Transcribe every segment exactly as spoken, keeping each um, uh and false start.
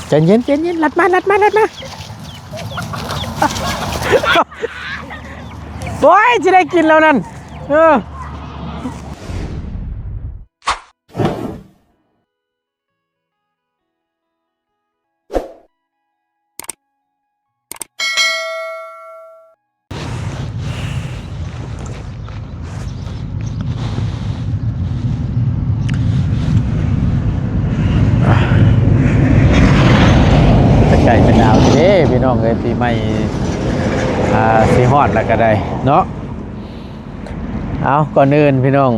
ใจเย็น ใจเย็น ลัดมา ลัดมา ลัดมา โอ้ย จะได้กินแล้วนั่น เออ ใกล้เป็นหนาวเด้พี่น้องเอ้ย ปีใหม่ อ่า สิฮอดแล้วก็ได้เนาะ เอา ก่อนอื่นพี่น้อง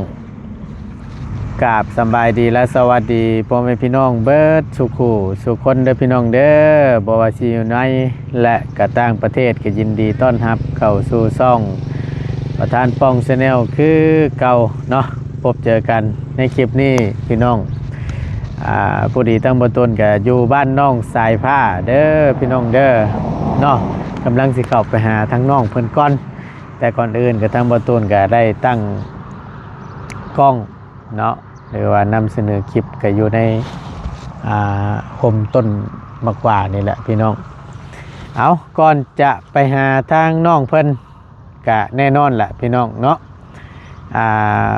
กราบสำบายดีและสวัสดีพ่อแม่พี่น้องเบิดสู่คู่สู่คนเด้อพี่น้องเด้อ บ่ว่าสิอยู่ในและก็ต่างประเทศ ก็ยินดีต้อนรับเข้าสู่ช่องประธานป้องแชนแนลคือเก่าเนาะ พบเจอกันในคลิปนี้พี่น้อง อ่า พอดีทั้งบ่าวตูนก็อยู่บ้านน้องสายฟ้าเด้อพี่น้องเด้อเนาะ กำลังสิเข้าไปหาทางน้องเพิ่นก่อน แต่ก่อนอื่นก็ทั้งบ่าวตูนก็ได้ตั้งกล้องเนาะ หรือว่านำเสนอคลิปก็อยู่ใน อ่า โฮมต้นหมากหว้านี่แหละพี่น้อง เอา ก่อนจะไปหาทางน้องเพิ่น ก็แน่นอนแหละพี่น้องเนาะ อ่า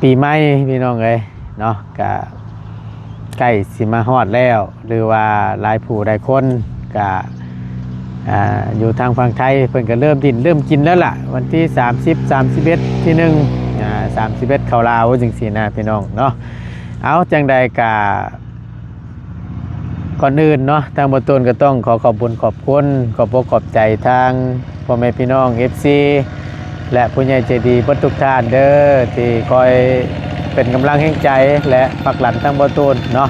ปีใหม่พี่น้องเอ้ยเนาะ ก็ใกล้สิมาฮอดแล้ว หรือว่าหลายผู้หลายคนก็ อ่า อยู่ทางฝั่งไทยเพิ่นก็เริ่มดินเริ่มกินแล้วล่ะ วันที่สามสิบ สามสิบเอ็ด ที่หนึ่ง อ่า สามสิบเอ็ด เข้าลาวจังซี่นะพี่น้องเนาะ เอา จังใดก็ ก่อนอื่นเนาะ ทางบ่าวตูนก็ต้องขอขอบบุญขอบคุณ ขอบอกขอบใจทางพ่อแม่พี่น้อง เอฟซี และผู้ใหญ่ใจดีเบิดทุกท่านเด้อ ที่คอยเป็นกำลังแฮงใจและผลักดันทางบ่าวตูนเนาะ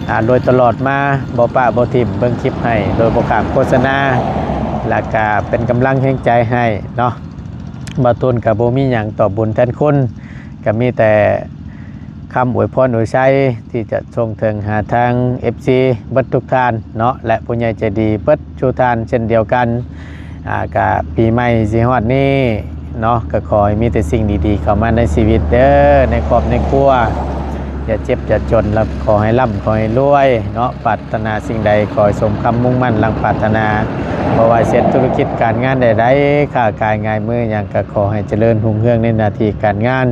อ่า โดยตลอดมา บ่ปะบ่ถิ่ม เบิ่งคลิปให้ โดยบ่ขาดโฆษณา และก็เป็นกำลังแฮงใจให้เนาะ บ่าวตูนก็บ่มีหยังตอบบุญแทนคุณ ก็มีแต่คำอวยพรอวยชัยที่จะส่งถึงหาทาง เอฟซี เบิดทุกท่านเนาะ และผู้ใหญ่ใจดีเบิดทุกท่านเช่นเดียวกัน อ่า ก็ปีใหม่สิฮอดนี้เนาะ ก็ขอให้มีแต่สิ่งดีๆเข้ามาในชีวิตเด้อ ในครอบในครัว อย่าเจ็บอย่าจน แล้วขอให้ร่ำขอให้รวยเนาะ ปรารถนาสิ่งใดขอให้สมคำมุ่งมั่นดังปรารถนา บ่ว่าสิเฮ็ดธุรกิจการงานใดๆ ค้าขายงานมือหยังก็ขอให้เจริญรุ่งเรืองในหน้าที่การงาน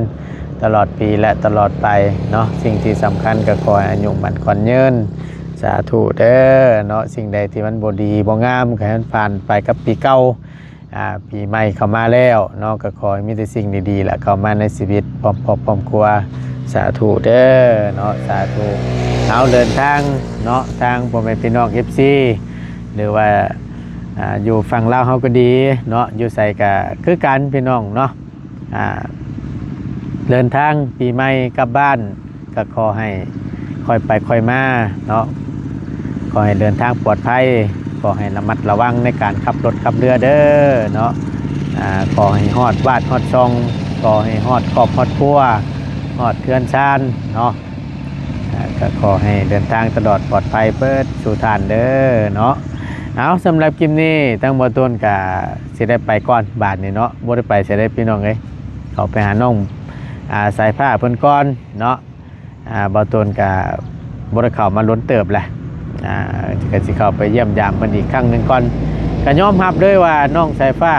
ตลอดปีและตลอดไปเนาะ สิ่งที่สำคัญก็ขอให้อายุมั่นขวัญยืน สาธุเด้อเนาะ สิ่งใดที่มันบ่ดีบ่งามก็ให้มันผ่านไปกับปีเก่า อ่า ปีใหม่เข้ามาแล้วเนาะ ก็ขอให้มีแต่สิ่งดีๆแหละเข้ามาในชีวิตพร้อมครอบพร้อมครัว สาธุเด้อเนาะ สาธุ เอา เดินทางเนาะ ทางพ่อแม่พี่น้อง เอฟซี หรือว่า อ่า อยู่ฝั่งลาวเฮาก็ดีเนาะ อยู่ไสก็คือกันพี่น้องเนาะ อ่า เดินทางปีใหม่กลับบ้าน ก็ขอให้ค่อยไปค่อยมาเนาะ ขอให้เดินทางปลอดภัย ขอให้ระมัดระวังในการขับรถขับเรือเด้อเนาะ อ่า ขอให้ฮอดบ้านฮอดช่อง ขอให้ฮอดครอบฮอดครัว ฮอดเฮือนซานเนาะ อ่า ก็ขอให้เดินทางตลอดปลอดภัยเบิดสู่ท่านเด้อเนาะ เอา สำหรับคลิปนี้ทางบ่าวตูนก็สิได้ไปก่อน บาดนี้เนาะ บ่ได้ไปไสเด้อพี่น้องเอ้ย เข้าไปหาน้อง อ่า สายฟ้าเพิ่นก่อนเนาะ อ่า บ่าวตูนก็บ่ได้เข้ามาโดนเติบแหละ อ่า ก็สิเข้าไปเยี่ยมยามเพิ่นอีกครั้งหนึ่งก่อน ก็ยอมรับเลยว่าน้องสายฟ้า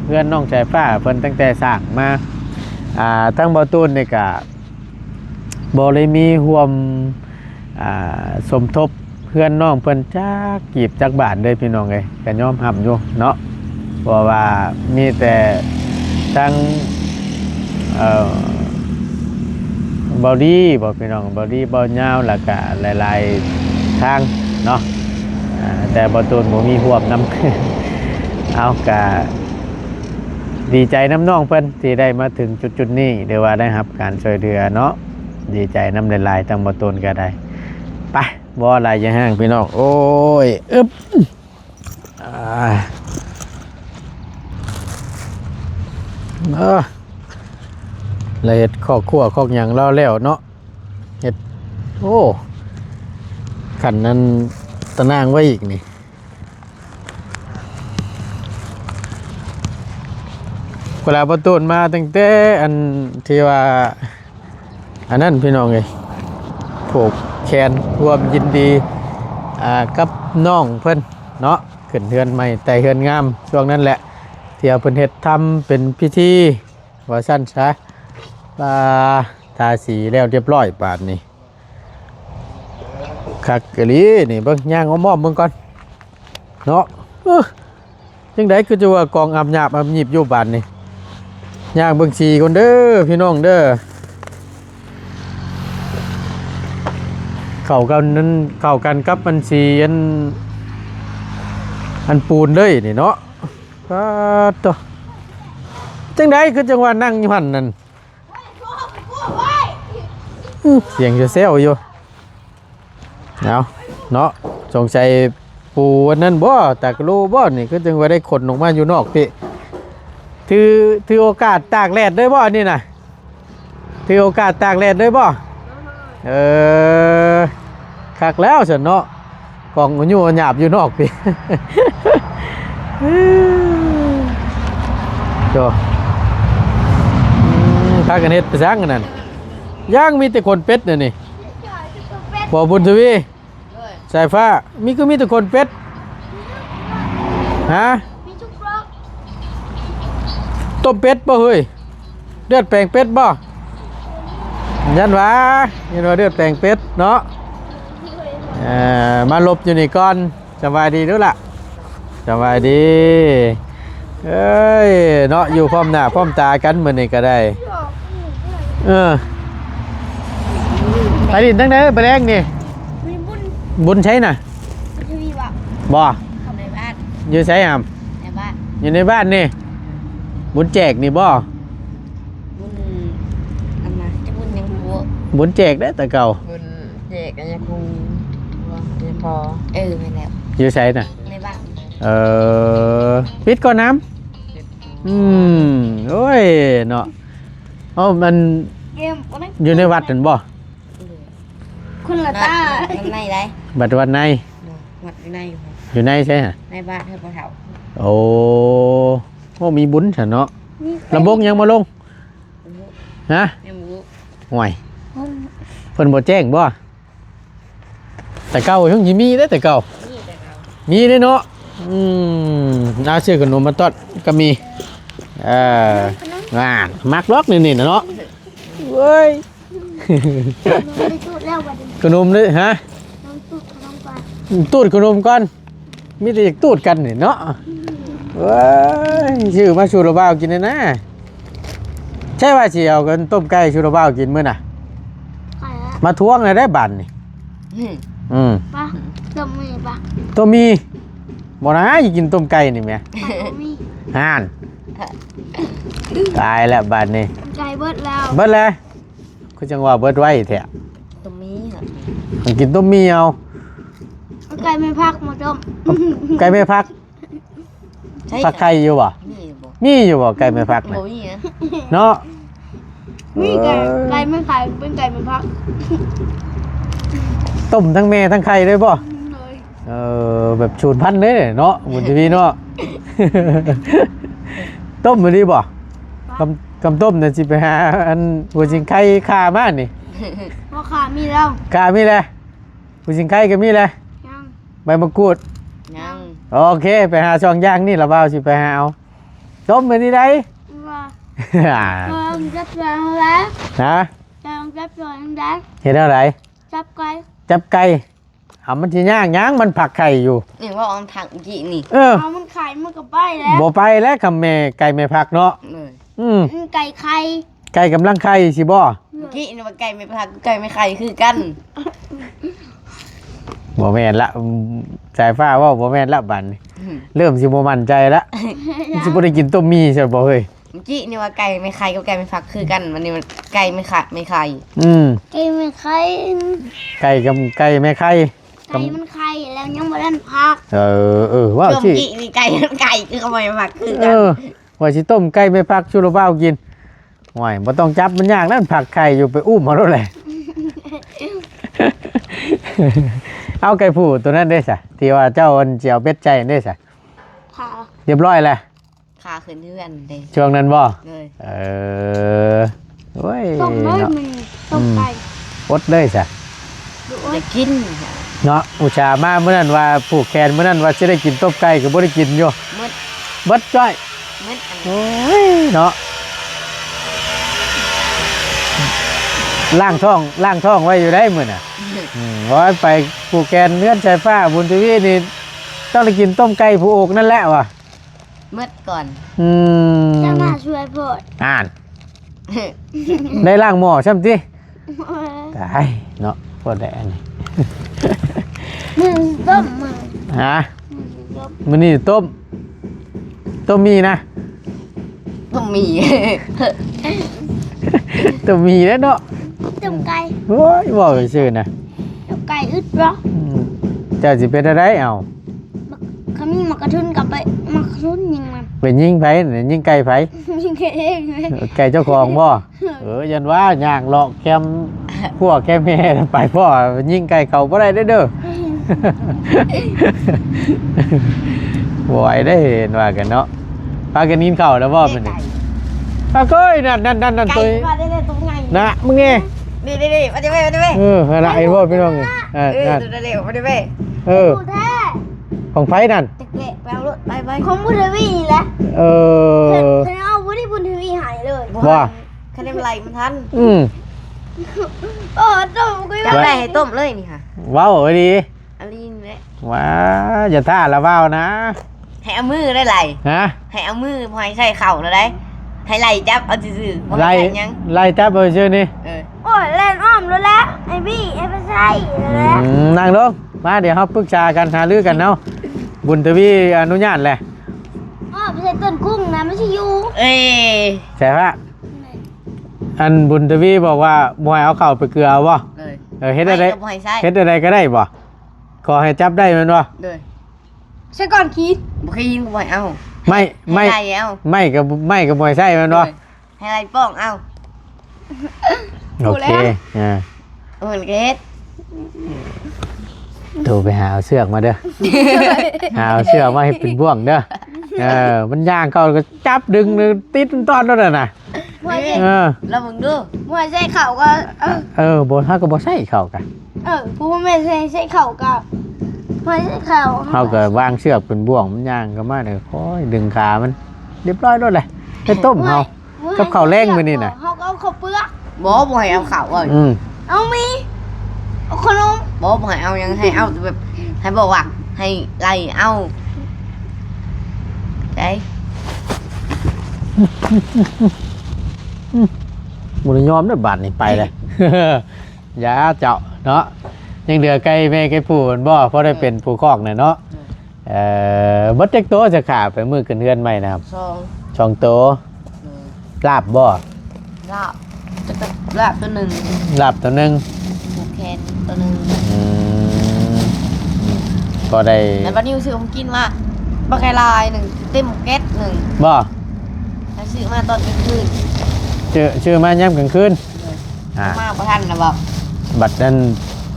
เฮือนน้องสายฟ้าเพิ่นตั้งแต่สร้างมา อ่า ทางบ่าวตูนนี่ก็บ่ได้มีร่วม อ่า สมทบเฮือนน้องเพิ่นจักกีบจักบาทเลยพี่น้องเอ้ย ก็ยอมรับอยู่เนาะ เพราะว่ามีแต่ทั้ง เอ่อ บ่าวดีบ่พี่น้อง บ่าวดี บ่าวยาว แล้วก็หลายๆทางเนาะ อ่า แต่บ่าวตูนบ่มีร่วมนำ เอา ก็ดีใจนำน้องเพิ่นที่ได้มาถึงจุดๆนี้ หรือว่าได้รับการช่วยเหลือเนาะ ดีใจนำหลายๆ ทางบ่าวตูนก็ได้ ไป บ่หลายอย่าห่างพี่น้อง โอ้ย อึบ อ่า เออ แล้วเฮ็ดคอกครัวคอกหยังลาวแล้วเนาะ เฮ็ด โอ้ คันนั้นตะนางไว้อีกนี่ เวลาบ่าวตูนมาตั้งแต่อันที่ว่า อันนั้นพี่น้องเอ้ย ผูกแขนร่วมยินดี อ่า กับน้องเพิ่นเนาะ ขึ้นเฮือนใหม่ ไต่เฮือนงาม ช่วงนั้นแหละ ที่เพิ่นเฮ็ดทำเป็นพิธี ว่าซั่นซะ อ่า ทาสีแล้วเรียบร้อยบาดนี้ คักอีหลีนี่ เบิ่ง ย่างอ้อมๆเบิ่งก่อน เนาะ เอ้อ จั่งใด๋คือจะว่ากองอับหยาบอับหยิบอยู่บาดนี้ ย่างเบิ่งสีก่อนเด้อพี่น้องเด้อ เข้ากันนั้น เข้ากันกับอันสีอัน อันปูนเลยนี่เนาะ ปาดโธ่ จั่งใด๋คือจั่งว่านั่งอยู่หั่นนั่น อื้อ เสียงจะแซวอยู่ เอาเนาะ สงสัยปูอันนั้นบ่ ตากะโลบ่ นี่คือจั่งว่าได้ขนออกมาอยู่นอกพี่ ถือ ถือโอกาสตากแดดเลยบ่ อันนี้น่ะ ถือโอกาสตากแดดเลยบ่ เออ คักแล้วซั่นเนาะ กองอยู่หยาบอยู่นอกพี่ โธ่ อืม พากันเฮ็ดไปซังอันนั้น ย่างมีแต่ขนเป็ดน่ะนี่ บ่บุญทวี สายฟ้า มี คือมีแต่ขนเป็ด ฮะ มีทุกครก ต้มเป็ดบ่เฮ้ย เลือดแปลงเป็ดบ่ ยันว่า ยันว่าเลือดแปลงเป็ดเนาะ เอ่อ มาหลบอยู่นี่ก่อน สบายดีเด้อล่ะ สบายดี เอ้ย เนาะ อยู่พร้อมหน้าพร้อมตากันมื้อนี้ก็ได้ เออ ไปดินทางใดไปแลงนี่ มีบุญ บุญใสน่ะ อยู่นี่บ่ บ่ เข้าในบ้าน อยู่ไสหำ ในบ้าน อยู่ในบ้านนี่ บุญแจกนี่บ่ บุญ อันน่ะ จะบุญหยังบ่ บุญแจกเด้อแต่เก่า บุญแจกอันนี้คง อันนี้พอ เออ แม่นแล้ว อยู่ไสน่ะ ในบ้าน เออ ปิดก่อนน้ำ อืม โอ้ย เนาะ เอ้า มัน เกม อยู่ในวัดนั่นบ่ คนละตา วัดในได๋ บัดวัดใน วัดอยู่ใน อยู่ในไสหะ ในบ้านเฮือนพ่อเฒ่า โอ้ โอ้ มีบุญซั่นเนาะ มี ลำวงยังบ่ลง ฮะ ยังบ่ ห่วย เพิ่นบ่แจ้งบ่ แต่เก่ายังสิมีเด้อแต่เก่า มีแต่เก่า มีเด้อเนาะ อืม เอาซื้อขนมมาต้อนก็มี เออ ขนม อ่า มักดอกนี่ๆน่ะเนาะ เว้ย ขนมไปตูดแล้วบัดนี้ ขนมเด้อ ฮะ ขนมตูดขนมก่อน ตูดขนมก่อน มีแต่อยากตูดกันนี่เนาะ เว้ย ซื้อมาสู่ละบ่าวกินแน่นะ ใช่ว่าสิเอากันต้มไก่สู่ละบ่าวกินมื้อน่ะ ไก่อะ มาทวงเลยได้บัดนี่ อืม อืม ปะ ต้มมีปะ ต้มมี บ่นะ อยากกินต้มไก่นี่แหม ไก่บ่มี ห่าน ตายแล้วบัดนี้ ไก่เบิดแล้ว เบิดแล้ว คือจั่งว่าเบิดไวแท้ ต้มมีเหรอ มันกินต้มมีเอา เอาไก่แม่พักมาต้ม ไก่แม่พัก ใช่ พักไข่อยู่บ่ มีอยู่บ่ มีอยู่บ่ไก่แม่พักน่ะ บ่มีนะ เนาะ มีไก่ เออ ไก่แม่ไข่เป็นไก่แม่พัก ต้มทั้งแม่ทั้งไข่เลยบ่ เลย เออ แบบสูญพันธุ์เลยเนาะ บุญทวีเนาะ ต้มมื้อนี้บ่ กำ กำต้มน่ะสิไปหาอันหัวสิงไคข่ามานี่ บ่ข่ามีแล้ว ข่ามีแล้ว หัวสิงไคก็มีแล้ว ยัง ใบมะกรูด ยัง โอเค ไปหาช่องย่างนี่ละบ่าวสิไปหาเอา ต้มมื้อนี้ได้ ว่า อ่า ลองจับตัวแล้ว ฮะ ลองจับตัวแล้ว เฮ็ดแนวใด จับไก่ จับไก่ เอามันสิยากหยัง มันพักไข่อยู่ นี่ว่าออมผักเมื่อกี้นี่ เออ เอามันไข่มันก็ไปแล้ว บ่ไปแล้ว คันแม่ไก่แม่พักเนาะ เลย อืม มันไก่ไข่ ไก่กำลังไข่สิบ่ เมื่อกี้นี่ว่าไก่แม่พัก ไก่แม่ไข่คือกัน บ่แม่นละ อืม สายฟ้าเว้าบ่แม่นละบัดนี้ อืม เริ่มสิบ่มั่นใจละ มันสิบ่ได้กินต้มมีใช่บ่เฮ้ย เมื่อกี้นี่ว่าไก่แม่ไข่กับไก่แม่พักคือกัน วันนี้มันไก่แม่ไข่ แม่ไข่ อืม ไก่แม่ไข่ ไก่กับไก่แม่ไข่ ไก่มันไข่แล้วยังบ่ทันพัก เออ เออ ว่า ต้ม สิ กี้นี่ไก่ ไก่คือขโมยมาผักคือ เอ กัน อ ว่าสิต้มไก่แม่พักสู่ละบ่าวกิน ห่วย บ่ต้องจับมันยากนั่น พักไข่อยู่ ไปอุ้มเอาโลดแหละ เอาไก่ผู้ตัวนั้นเด้ซะ ที่ว่าเจ้าอันสิเอาเบ็ดใส่เด้ซะ ค่ะ เรียบร้อยแล้ว ขาขึ้นเฮือนเด้ ช่วงนั้นบ่ เลย เออ โอ้ย ต้มเลย เนาะ มื้อนี้ ต้มไก่ เลยซะ อยากกิน เนาะ อุตส่าห์มามื้อนั้นว่าผูกแขนมื้อนั้นว่าสิได้กินต้มไก่ก็บ่ได้กินอยู่ หมด เบิดจ้อย หมดอัน โอ้ยเนาะ ล้างท้อง ล้างท้องไว้อยู่ได้มื้อน่ะ อืมว่าไปผูกแขนเฮือนสายฟ้าบุญทวีนี่ ต้องได้กินต้มไก่ผู้อกนั่นแหละว่ะ หมดก่อน อืม จะมาช่วยพ่อ อ่าน ได้ล้างหม้อซ้ำติ ตายเนาะ พอได้อันนี้ มึงต้มมึง ฮะ มึงต้ม มื้อนี้ต้ม ต้มมีนะ ต้องมี ต้มมีแล้วเนาะ ต้มไก่ โอ้ยบอกซื่อนะ ต้มไก่อึดเหรอ อืมเจ้าสิเป็นอะไรเอา เขามีหมากกระทุนกับไปหมากกระทุนยิงมัน เป็นยิงไผเนี่ยยิงไก่ไผ ยิงแค่เองเลย ไก่เจ้าของบ่ เออ ยันว่าย่างเลาะแคมพวกแคมแม่ไปพ่อยิงไก่เขาบ่ได้เด้อเด้อ บ่ไหวได้เห็นว่ากันเนาะ พากันกินข้าวแล้วบ่มื้อนี้ ปาก้อยนั่นนั่นนั่นนั่น ไก่ ตัว มาได้เลยตรงไง นะมึงนี่ นี่นี่นี่มาดิเว้ยมาดิเว้ย เออนั่นละไอ้บ่พี่น้องนี่เออ เออ นั่น ตัวเดียวมาดิเว้ย เออ กูแท้ ของไผนั่น จะแกะไปเอารถไปไป ของบุญทวีนี่แหละ เออ ฉันเอาบุญที่บุญทวีหายเลย ว่า คะแนนไหลมันทัน อืม โอ้ต้มกู จะได้ให้ต้มเลยนี่ค่ะ ว้าวดี อันนี้เนี่ย ว้าอย่าท่าละว้าวนะ ให้เอามือได้ไหล ฮะ ให้เอามือพอยใส่เข่าแล้วได้ ให้ไหลจับเอาซื่อๆบ่ให้ ไล่ ใส่หยัง ไล่จับเอาชื่อนี่ เออ โอ้ยเล่นอ้อมแล้วแหละไอ้บี้ไอ้ไปใส่แล้วแหละ อืมนั่งลงมาเดี๋ยวเราปรึกษากันหารือกันเนาะ บุญทวีอนุญาตแหละ อ้อมใส่ต้นกุ้งนะไม่ใช่ยู เอ้ย ใช่ปะอันบุญทวีบอกว่าบ่ให้เอาเข่าไปเกลือบ่ เลย เออเฮ็ดอะไร ไม่ก็บ่ให้ใส่ เฮ็ดอะไรก็ได้บ่ขอให้จับได้แม่นบ่ เลย ใส่ก่อนขีด บ่เคยยิงก็บ่ให้เอา ไม่ไม่ ให้ไหลเอา ไม่กับไม่กับบ่ให้ใส่แม่นบ่ เลยให้ไหลป้องเอา โอเคอ่า เออเฮ็ด โทรไปหาเอาเสือกมาเด้อ หาเอาเสือกมาให้เป็นบ่วงเด้อ เออ มันย่างเข้าก็จับดึงเลยติดมันตอนนั้นน่ะนะ มวย เออ แล้วมึงดู มวยใส่เข่าก็เออ เออบ่ถ้าก็บ่ใส่เข้ากัน เออกูไม่ใส่ใส่เข่าก็มวยใส่เข่า เขาก็วางเสือกเป็นบ่วงมันย่างเข้ามาเลยค่อยดึงขามัน เรียบร้อยแล้วแหละไปต้มเขา กับข้าวแลงมื้อนี้น่ะ เขาก็เอาข้าวเปลือก บ่บ่ให้เอาเข่าเอ้ย อืม เอามีเอาขนม บ่บ่ให้เอาหยังให้เอาแบบให้บอกว่าให้ไหลเอาใจ บ่ได้ยอมเด้อบาดนี้ไปเลย อย่าเจ้าเนาะ ยังเหลือไก่แม่ไก่ผู้มันบ่พอได้เป็นผู้ครองน่ะเนาะ เอ่อเบิดจักโตจะขาไปมื้อขึ้นเฮือนใหม่นะครับ สอง สองโต เออ ลาบบ่ ลาบจะเป็นลาบตัวหนึ่ง ลาบตัวหนึง ผูกแขนตัวหนึ่ง อืมก็ได้ แล้ววันนี้ซื้อของกินมาปลาไข่ลายหนึ่งเต็มแก๊สหนึ่ง บ่ แล้วซื้อมาตอนกลางคืน ชื่อชื่อมายามกลางคืน อ่า มาประทันนะบอก บัดนั้น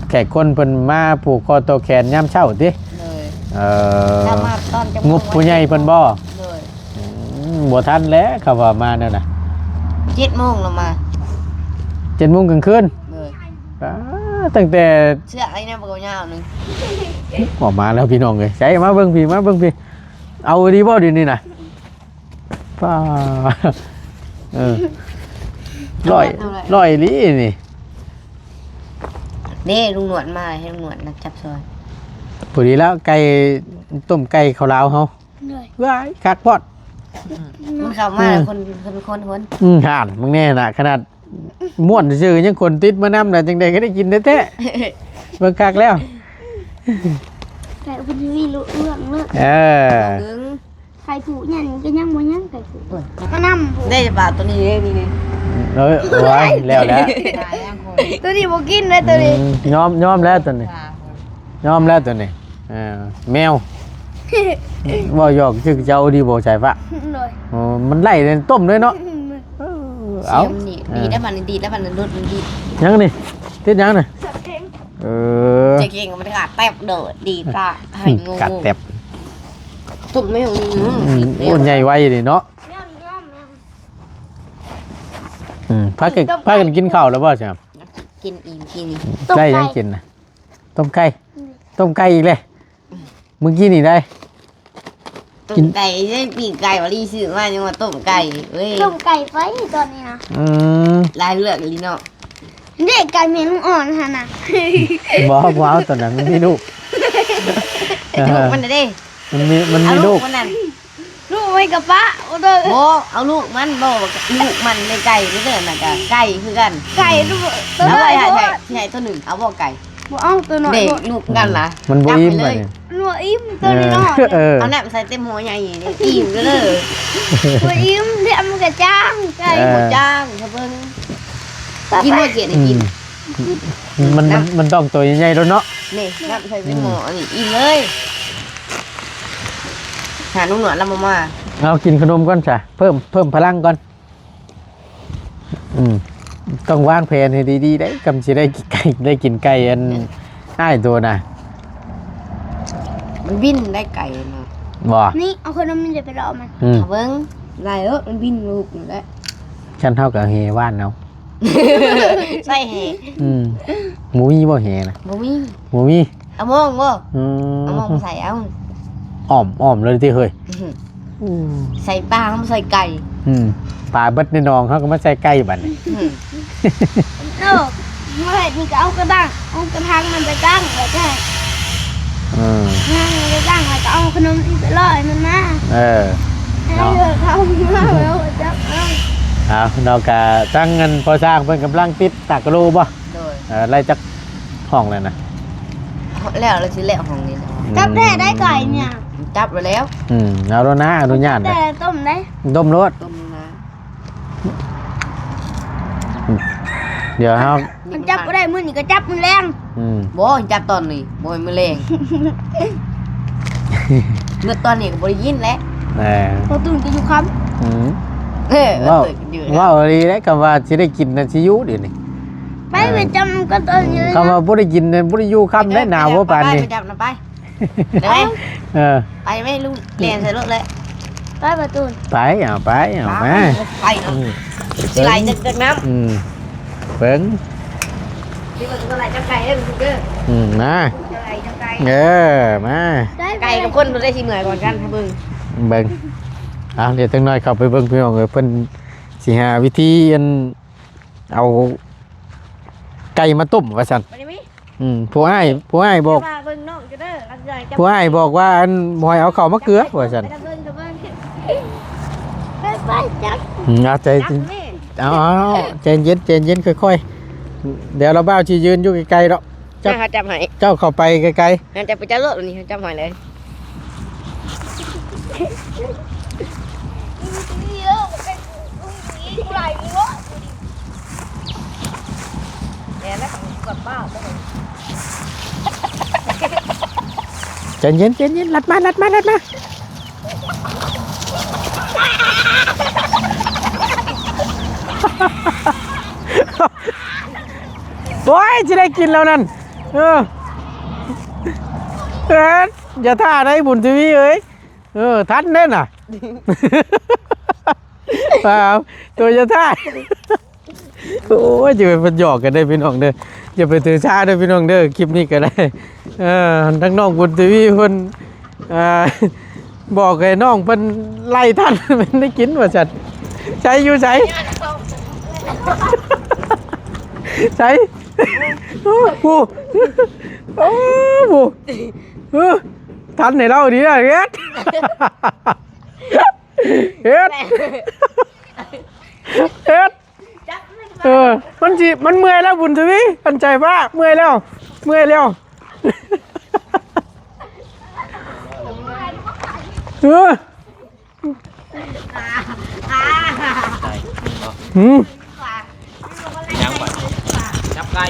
แขกคนเพิ่นมาผูกคอต่อแขนยามเช้าติ เลย เอ่อ ถ้ามาตอนจะ งบผู้ใหญ่เพิ่นบ่ เลย อืมบ่ทันแล้วเขาว่ามานั่นน่ะ เจ็ดโมงเรามา เจ็ดโมงกลางคืน เลย อ่าตั้งแต่ เสื้อไอ้เนี่ยมันก็ยาวหนึ่ง ออกมาแล้วพี่น้องเอ้ยใส่มาเบิ่งพี่มาเบิ่งพี่ เอาดีบ่เดี๋ยวนี้น่ะป้าเออร้อยร้อยอีหลีนี่ นี่ลุงหนวดมาให้ลุงหนวดนักจับซอย พอดีแล้วไก่ต้มไก่ข้าวลาวเฮา เลย ว้ายคักพอด มันเข้ามา อืม คนคนคนคน อืมห่านมึงแน่น่ะ ขนาดม่วนซื่อยังคนติดมานำน่ะจังใดก็ได้กินแท้ๆเบิ่งคักแล้ว แต่คุณทวีรู้เรื่องเลิก เออ ถึง ไข่ผูเนี่ยก็ยังบ่ยังไข่ผูมานำผู ได้ปลาตัวนี้เลยนี่นี่ เอ้ยโอ้ยแล้วแล้ว ตัวนี้บ่กินเลยตัวนี้ อืมยอมยอมแล้วตัวนี้ยอมแล้วตัวนี้เออแมวบ่หยอกชื่อเจ้าดีบ่ใช่ปะ เลย โอ้มันไล่เลยต้มเลยเนาะเออเอา สียมนี่ดีดแล้วมันดีดแล้วมันหลุดมันดีด ยังนี่ติดยังนี่ สับเก่ง เออ จะเก่งมันขาดแป๊บเดียวดีดปลาให้งู กัดแตบ ตุ่มไม่หง อืมโอ้ใหญ่ไวเลยเนาะ ย่อมย่อมย่อม อืมพากันพากันกินข้าวแล้วบ่ใช่ กินอิ่มกิน ได้หยังกินนะ ต้มไก่ อืม ต้มไก่อีกเลย มื้อกี้นี่ได้ ต้มไก่ ได้ปีกไก่ วะลี่ซื้อมา ยังว่าต้มไก่ เว้ย ต้มไก่ไปตอนนี้นะ อืม หลายเรื่องอีหลีเนาะ เด็กไก่แม่ลูกอ่อนหั่นน่ะ บ่ บ่เอาตัวนั้น มันมีลูก ลูกมันน่ะเด้ มันมี มันมีลูก เอาลูกมันนั่น ลูกไว้กับป้า โอ้เด้อ บ่ เอาลูกมัน บ่ ลูกมันในไก่นี่เด้อ น่ะก็ไก่คือกัน ไก่ลูก เอาไว้ให้ ให้ ให้ตัวหนึ่ง เอาบ่ไก่ บ่เอาตัวน้อย เด็กลูกกันล่ะ มันบ่อิ่ม จับไปเลย บัดนี้ หนูอิ่มตัวนี้เนาะ เออ เอาน้ำใส่เต็มหัวใหญ่นี่ อิ่มเลยเด้อ บ่อิ่มเดี๋ยวมันก็จ้างไก่ เออ บ่จ้าง ถ้าเบิ่ง ไป กินบ่เกลียดให้กิน อืม มัน มัน มันต้องตัวใหญ่ๆโลดเนาะ นี่ น้ำใส่เต็มหม้อ อันนี้อิ่มเลย หาลุงหนวดแล้วมามา เอากินขนมก่อนจ้ะ เพิ่ม เพิ่มพลังก่อน อืม ต้องวางแผนให้ดีๆ ได้ กำสิได้กินไก่ ได้กินไก่อัน เออ อ้ายตัวน่ะ มันบินได้ไกลเนาะ บ่ นี่ เอาขนมมันจะไปรอมัน อืม เอาเบิ่ง ได้เออ มันบินลูกอยู่แล้ว ฉันเท่ากับเฮว่านเอา ใส่แห อืม บ่มีบ่แหนะ บ่มี บ่มี เอามองบ่ อืม เอามองใส่เอา อ้อม อ้อมเลยติเฮ้ย อื้อหือ อืม ใส่ปลา เอามาใส่ไก่ อืม ปลาเบิดในหนอง เขาก็มาใส่ไก่บัดนี้ อื้อหือ โอ้ เมื่อไหร่นี่ก็เอากระดัง เอากระถางมันไปตั้ง แล้วก็ อืม นั่งไปตั้ง แล้วก็เอาขนมอีกไปล่อให้มันมา เออ ให้ เนาะ เธอเข้ามาแล้วจับเอา เอา เนาะ กะทั้งเงินพอสร้างเพิ่นกำลังติดตากกะโลบ่ โดย เออ ไล่จักห้องแล้วนะ แล้ว แล้วสิแล้วห้องนี้นะ อืม จับแท้ได้ไก่เนี่ย จับไว้แล้ว อืม เอาแล้วนะ อนุญาต แต่ นะ ต้มได้ ต้มโลด ต้มนะ เดี๋ยวเฮา มันจับบ่ได้มื้อนี้ก็จับมื้อแลง อืม บ่ จับตอนนี้ บ่แม่นมื้อแลง เมื่อตอนนี้ก็บ่ได้ยินแล้ว เออ พอตื่นก็อยู่ค่ำ อืม เออ เว้า ตื่นอยู่ เว้าอีหลีแล้ว คำว่าสิได้กินน่ะสิอยู่เดี๋ยวนี้ ไป เออ ไปจำกันตอนนี้ คำว่าบ่ได้กินน่ะบ่ได้อยู่ค่ำได้ หนาวบ่ปานนี้ ไป ไป ไปจับนะไป ได้ไหม เออ ไปไหมลุง แล่นใส่รถเลย ไปประตูน ไป เอาไป เอามา ไปเนาะ อืม สิไหลจาก จากน้ำ อืม เบิ่ง ที่มันจะไหลจากไก่เด้อลุงเด้อ อืม มา จะไหลจากไก่ เออ มา ได้ไป ไก่กับคนมันได้สิเหมือนก่อนกัน ถ้าเบิ่ง เบิ่ง เอา เดี๋ยวจักหน่อยเข้าไปเบิ่งพี่น้องเอ้ย เพิ่นสิหาวิธีอัน เอาไก่มาต้มว่าซั่น ไปได้ไหม อืม ผู้อ้าย ผู้อ้ายบอก แต่ว่าเบิ่งน้องอยู่เด้อ รับรองจะ ผู้อ้ายบอกว่าอันบ่ให้เอาเข้ามาเกลือว่าซั่น ไปเบิ่ง ไปเบิ่ง ไป ไป จับ อืม เอาใจ จับแม่ เอา เอา เอา ใจเย็น ใจเย็น ค่อยๆ เดี๋ยวเราบ่าวสิยืนอยู่ไกลๆดอก เจ้า ให้เขาจับให้ เจ้าเข้าไปไกลๆ ให้จับไปจับรถวันนี้ ให้จับให้เลย ใจเย็น ใจเย็น ลัดมา ลัดมา ลัดมา โอ้ย จะได้กินแล้วนั่น เออ เอิ้น อย่าท่าได้บุญทวีเอ้ย เออ ทันเด้อน่ะ ครับ ตัวจะท่า โอ้ย จะไปหยอกกันได้พี่น้องเด้อ อย่าไปถือสาเด้อพี่น้องเด้อ คลิปนี้ก็ได้ เออ ทั้งน้องบุญทวีเพิ่น อ่า บอกให้น้องเพิ่นไล่ทัน มันได้กินว่าซั่น ใสอยู่ไส ไส โอ้ ผู้ โอ้ ผู้ เออ ทันให้เราดีนะ เฮ็ด เฮ็ด เฮ็ด เออ มันสิ มันเมื่อยแล้วบุญทวี มันใจว่าเมื่อยแล้ว เมื่อยแล้ว เออ หืม ยังบ่ จับไก่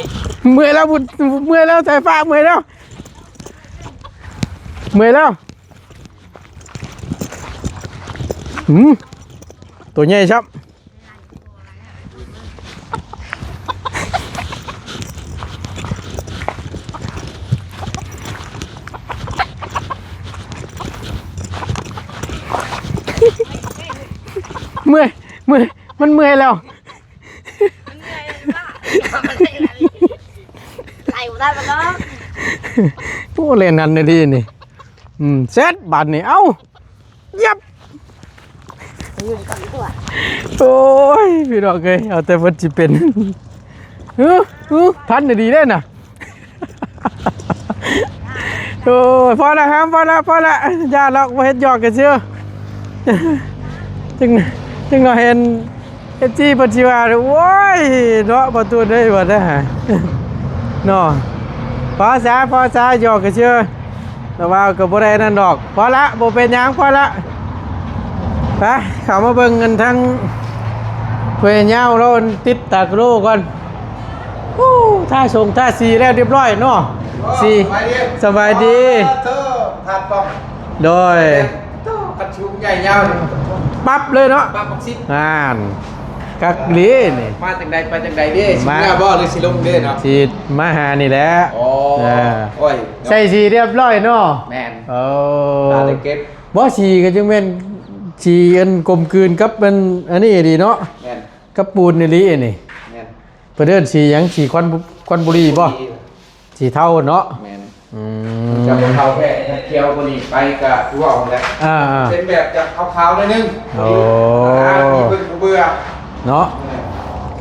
เมื่อยแล้วบุญ เมื่อยแล้ว สายฟ้าเมื่อยแล้ว เมื่อยแล้ว หืม ตัวใหญ่ชับ เมื่อย เมื่อย มันเมื่อยแล้ว มันเมื่อยเลยว่า มันเมื่อยเลย ได้ปะเนาะ โอ้ เล่นนั่นนี่ดีนี่ อืม เสร็จบาดนี่ เอ้า ยับ โอ้ย พี่น้องเอ้ย เอาแต่เพิ่นสิเป็น เออ เออ ทันดีได้น่ะ โอ้ย พอแล้วครับ พอแล้ว พอแล้ว อย่าหรอก บ่เฮ็ดหยอกกันซื่อ จึง จึงเราเห็น เอฟซี เพิ่นสิว่า โอ้ย เนาะ ประตูได้บ่ได้หา เนาะ พอซะ พอซะ หยอกกันซื่อ แต่ว่าก็บ่ได้นั่นดอก พอละ บ่เป็นหยัง พอละ ไป เข้ามาเบิ่งกันทั้งเพื่อนยาวเราติดตากโลก่อน โอ้ ท่าส่งท่าสีแล้วเรียบร้อยเนาะ สี สบายดี สบายดี เออ เธอ ผัดปอก โดย เธอ กระชุงใหญ่ยาวนี่ ปั๊บเลยเนาะ ปั๊บบักซิบ อ่าน คักหลีนี่ มาจังใดไปจังใดเด้ สิ มา เมื่อบ่หรือสิลงเด้เนาะ สิมาหานี่แหละ โอ้ เออ โอ้ย ใส่สีเรียบร้อยเนาะ แม่น โอ้ ตาได้เก็บ บ่ สีก็จังแม่น สีอันกลมกลืนกับมันอันนี้ดีเนาะ แม่น กับปูนอีหลีอันนี้ แม่น เพิ่นเอิ้นสีหยัง สีควันบุ ควันบุหรี่บ่ สี สีเทาเนาะ แม่น อืม จะบ่เทาแท้ ถ้าเขียวกว่านี้ไปก็คือว่าเอาแหละ อ่าๆ เป็นแบบจะขาวๆหน่อยนึง โอ้ อ่า มีเพิ่นบ่เบื่อ เนาะ เออ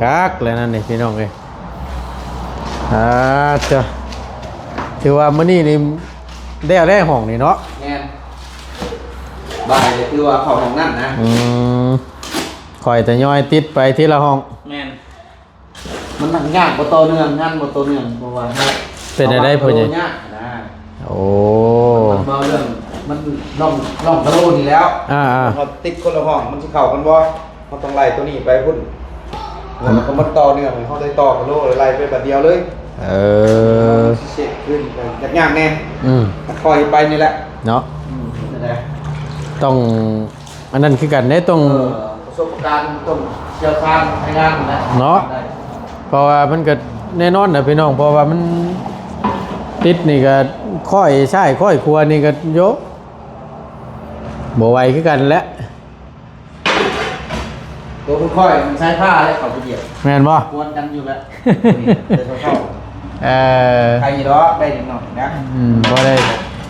คักแล้วนั่นนี่พี่น้องเอ้ย อ่า เจ้า ถือว่ามื้อนี้นี่ได้แล้วห้องนี่เนาะ แม่น บ่ายเลยคือว่าเข้าห้องนั่นนะ อืม ค่อยทยอยติดไปทีละห้อง แม่น มันหนักยากบ่ต่อเนื่อง งานบ่ต่อเนื่อง เพราะว่า เป็นอะไร เพราะว่า พ่อใหญ่ มันยากนะ โอ้ มันเบาเรื่อง มันล่อง ล่องทะลุนี่แล้ว อ่าๆ เขาติดคนละห้อง มันสิเข้ากันบ่ เขาต้องไล่ตัวนี้ไปพุ่น แล้วก็มันต่อเนื่อง เขาได้ต่อทะลุไล่ไปบัดเดียวเลย เออ มันสิเสร็จขึ้น ยากๆแน่ อืม ค่อยไปนี่แหละ เนาะ อืม นั่นแหละ ต้อง อันนั้นคือกันเด้ ต้อง เออ ประสบการณ์ต้องเชี่ยวชาญในงานนะ เนาะ ได้ เพราะว่ามันก็แน่นอนนะพี่น้อง เพราะว่ามันติดนี่ก็ค่อยซ้ายค่อยขวานี่ก็โยก บ่ไหวคือกันแหละ ตัวค่อยๆมันใช้ผ้าแล้วเขาไปเหยียบ แม่นบ่ กวนกันอยู่แล้ว นี่แต่เช้าๆ เอ่อ ใครอยู่ดอกได้นิดหน่อยนะ อืม บ่ได้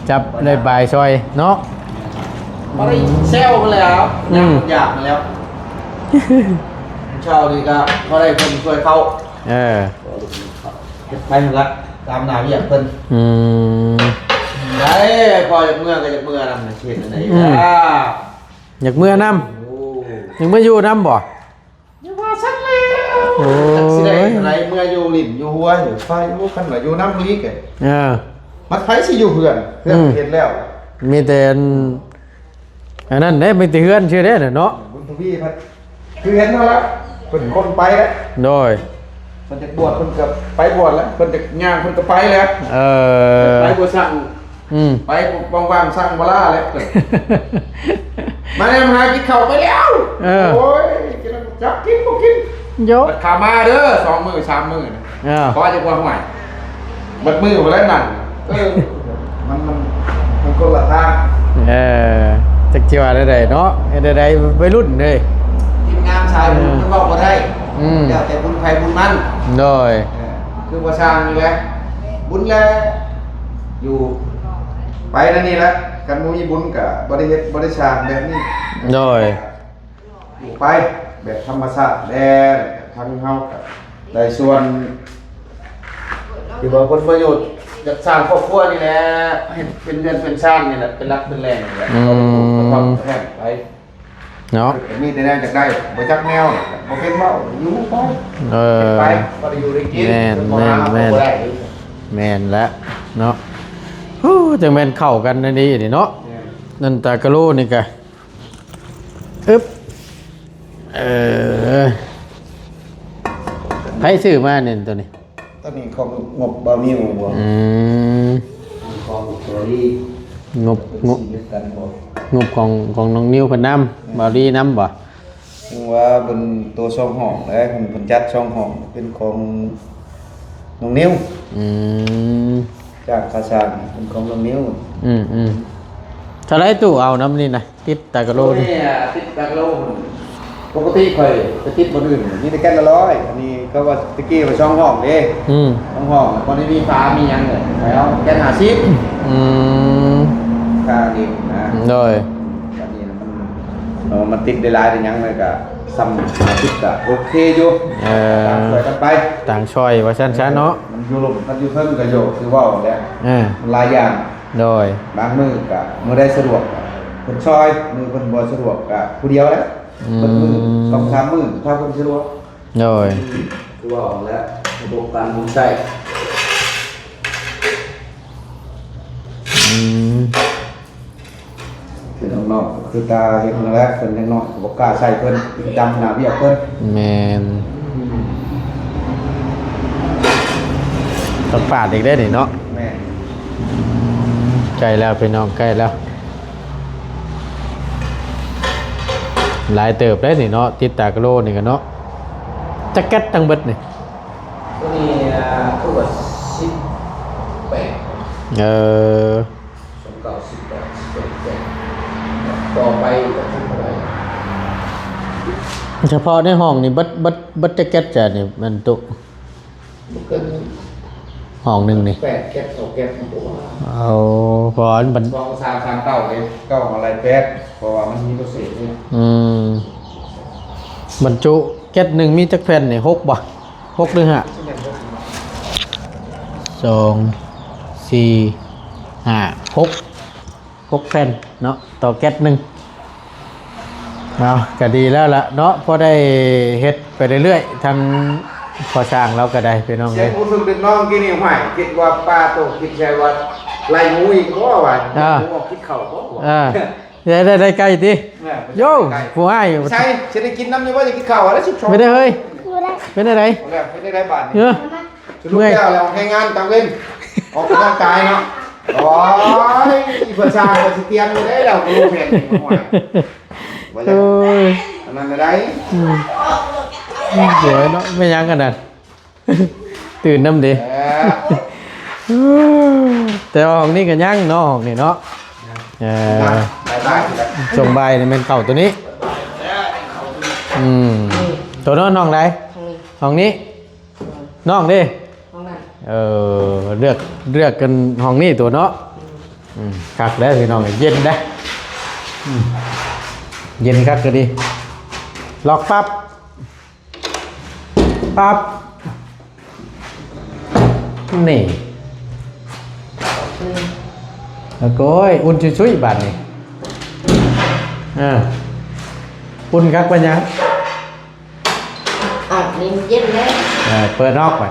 จับได้บายซอยเนาะ บ่ได้แซวมาแล้ว อืม อยากมาแล้ว เช้านี่ก็บ่ได้คนช่วยเขา เออ ไปละ ตามหน้าเวียกเพิ่น อืม ได้ พออยากเมือก็อยากเมือนำนะ เฮ็ดอันใด อืม ล่ะ อยากเมือนำ โอ้ อยากเมืออยู่นำบ่ อย่าว่าซั่นแล้ว โอ้ย จักสิได้อะไร เมืออยู่ลิ้นอยู่หัวอยู่ไฟอยู่ คันว่าอยู่นำอีกอะ เออ มันไผสิอยู่เฮือน เฮือน อืม เฮ็ดแล้ว มีแต่อัน อันนั้นเด้ มีแต่เฮือนซื่อเด้น่ะเนาะ บุญทวีพัด คือเห็นนั่นละ เพิ่นคนไปแล้ว โดย เพิ่นจะบวช เพิ่นก็ไปบวชแล้ว เพิ่นจะย่าง เพิ่นก็ไปแล้ว เออ ไปบ่สั่ง อืม ไปว่างๆสั่งบ่ลาแล้ว มาแล้ว มาหากินข้าวไปแล้ว เออ โอ้ย กินแล้วจักกินบ่กิน โยะ บัดขามาเด้อ สองมื้อสามมื้อนะ เออ ขอจะบ่ห่วย เบิดมื้อบ่ได้นั่ง เออ มัน มัน มันคนละทาง เออ จักสิว่าได้ใดเนาะ เฮ็ดได้ใดวัยรุ่นเด้ ทีมงานสายบุญ เออ มันเว้าบ่ได้ อืม แล้วแต่บุญไผบุญมัน โดย เออ คือบ่สร้างนี่แหละ บุญแหละ อยู่ ไปนั่นนี่แหละ คันบ่มีบุญก็บ่ได้เฮ็ด บ่ได้สร้างแบบนี้ โดย อยู่ไปแบบธรรมชาติแน่ ทางเฮาก็ได้ส่วน ที่ว่าผลประโยชน์จากสร้างครอบครัวนี่แหละ ให้เป็นเรือนเป็นชานนี่แหละ เป็นหลักเป็นแหล่งนี่แหละ อืม ก็ต้องแทนไป เนาะ มีแต่แนวอยากได้ บ่จักแนว บ่เป็นเว้า อยู่ไป เออ ไป บ่ได้อยู่ได้กิน แม่น บ่หา แม่น บ่ได้ แม่นแล้วเนาะ ฮู้ จังแม่นเข้ากันอันนี้นี่เนาะ แม่น นั่นตากะโลนี่กะ อึ๊บ เออ ไผซื้อมาเนี่ยตัวนี้ ตัวนี้ของงบบ่าวนิวบ่ อืม ของตัวนี้ งบ งบ สีเดียวกันบ่ งบของ ของน้องนิวเพิ่นนำ บ่าวดีนำบ่ ถึงว่าเป็นตัวสองห้องแล้ว เพิ่น เพิ่นจัดสองห้อง เป็นของน้องนิว อืม จากค่าสร้างเป็นของน้องนิว อืม อืม เท่าไรตู้เอานำนี่นะ ติดตากะโลนี่ โอ้ย ติดตากะโล ปกติข่อยไปติดบ่อนอื่น มีแต่แก้วละร้อย อันนี้ ก็ว่าตะกี้ว่าช่องห้องเด้ อืม ช่องห้องบ่ได้มีฝามีหยังเลย ไปเอาแก๊สห้าสิบ อืม ค่าดินนะ โดย บัดนี้มัน เออ มันติดได้หลายได้หยังเลยก็ ส่ำห้าสิบก็โอเคอยู่ เออ ต่างช่วยกันไป ต่างช่วยว่าซั่นซะเนาะ มันอยู่ลุ่มกันอยู่เทิงก็อยู่ คือเว้าแหละ เออ มันหลายอย่าง โดย บางมื้อก็มื้อใดสะดวกก็เพิ่นช่วย มื้อเพิ่นบ่สะดวกก็ผู้เดียวแหละ อืม เบิดมื้อ สองสามมื้อ ถ้าเพิ่นสะดวก โดย คือว่าออกแล้ว ระบบการหมุนใช้ อืม คือน้องๆ คือตาเห็นมาแล้ว เพิ่นยังน้อย บ่กล้าใส่เพิ่น จำหน้าเวียกเพิ่น แม่น ต้องปาดอีกได้นี่เนาะ แม่น ใกล้แล้วพี่น้อง ใกล้แล้ว หลายเติบได้นี่เนาะ ติดตากะโลนี่กันเนาะ จักแก๊สทั้งเบิดนี่ ตัวนี้ อ่า คือว่า สิบแปด เออ สองเก้า สิบแปด สิบแปด ต่อไปก็คือเท่าไหร่ เฉพาะในห้องนี่เบิด เบิด เบิดจักแก๊สจ้ะนี่ มันตุ บ่เกิน ห้องหนึ่งนี่ แปดแก๊ส เก้าแก๊ส มันก็ว่า เอา เพราะมัน สองสาม สามเก้าเลย เก้าอะไรแปด เพราะว่ามันมีเปอร์เซ็นต์นี่ อืม บรรจุแก๊สหนึ่งมีจักแผ่นนี่ หกบ่ หกหรือห้า สอง สี่ ห้า หก หกแผ่นเนาะ ต่อแก๊สหนึ่ง เอา ก็ดีแล้วล่ะเนาะ พอได้เฮ็ดไปเรื่อยๆ ทางพ่อช่างเราก็ได้พี่น้อง เสียง เอ้ย ผู้ฝึกเด็กน้องกินนี่ ห้วย คิดว่าปลาโต คิดใช่ว่าไล่หมูอีกบ่วะ อ่า หมูออกกินข้าวบ่วะ อ่า ได้ ได้ ได้ไก่ติ เนี่ย โย่ ไก่ ผู้อ้าย ใช่ สิได้กินน้ำอยู่บ่ จะกินข้าวแล้ว สิบสอง ไม่ได้เฮ้ย บ่ได้ เป็นอะไร เอาแล้ว ไม่ได้ได้บาทนี่ เออ สรุปแล้ว แล้วแรงงานกลางเว้น ออกกำลังกายเนาะ โอ้ย อีเพื่อนชาติก็สิเตรียมอยู่ได้แล้ว ก็รู้แผนนี่ โอ้ย ว่าจะ โอ้ย อันนั้นก็ได้ อืม อืม สวยเนาะ ไม่ยั้งกันนะ ตื่นน้ำดี เออ แต่ว่าห้องนี้ก็ยังเนาะ ห้องนี้เนาะ เออ บายบาย ช่วงบ่ายนี่แม่นเข้าตัวนี้ อืม ตัวนอนห้องไหน ห้องนี้ น้องดิ ห้องนั้น เออ เลือก เลือกกันห้องนี้ตัวเนาะ อืม คักแล้วพี่น้อง เย็นนะ อืม เย็นคักก็ดี ล็อกปั๊บ ปั๊บ นี่ แล้วก็ โอ้ย อุ่นชุยๆ บาดนี่ อ่า อุ่นคักปานหยัง อ่ะ นี่มันเย็นแล้ว เออ เปิดออกไป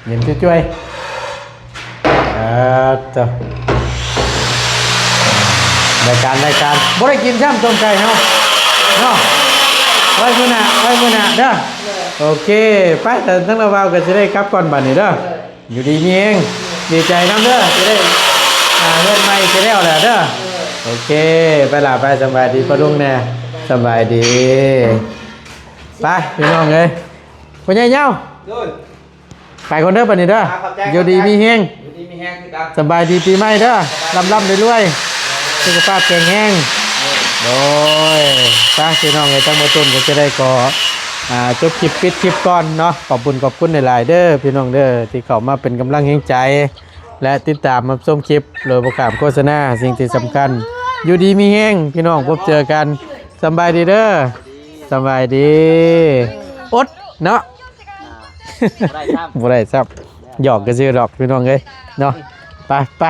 เย็นจ้วยๆ เออ เจ้า รายการ รายการ บ่ได้กินซ้ำต้มไก่เฮา เนาะ ไว้มื้อหน้า ไว้มื้อหน้าเด้อ โอเค ไป แต่ทั้งละวาวก็สิได้กลับก่อนบัดนี้เด้อ อยู่ดีมีแฮง ดีใจนำเด้อ สิได้ อ่า เฮือนใหม่สิแล้วแหละเด้อ โอเค ไปล่ะ ไป สำบายดีป้าลุงแน่ สำบายดี ไป พี่น้องเอ้ย พ่อใหญ่เหย้า โดย ไปก่อนเด้อบัดนี้เด้อ ครับ ขอบใจ อยู่ดี ขอบใจ มีแฮง อยู่ดีมีแฮงคือกัน สำบายดีปีใหม่เด้อ ร่ำๆรวยๆ สุขภาพแข็งแรง โดย ไป พี่น้องเอ้ย ทั้งหมดต้นก็จะได้ขอ อ่า จบคลิป ปิดคลิปก่อนเนาะ ขอบคุณ ขอบคุณหลายๆเด้อ พี่น้องเด้อ ที่เข้ามาเป็นกำลังแฮงใจ และติดตามรับชมคลิปโดยบ่ข้ามโฆษณา สิ่งที่สำคัญ อยู่ดีมีแฮง พี่น้อง พบเจอกัน สำบายดีเด้อ สำบายดี อดเนาะ บ่ได้ซ้ำ บ่ได้ซ้ำ หยอกกันซื่อดอกพี่น้องเอ้ยเนาะ ไป ไป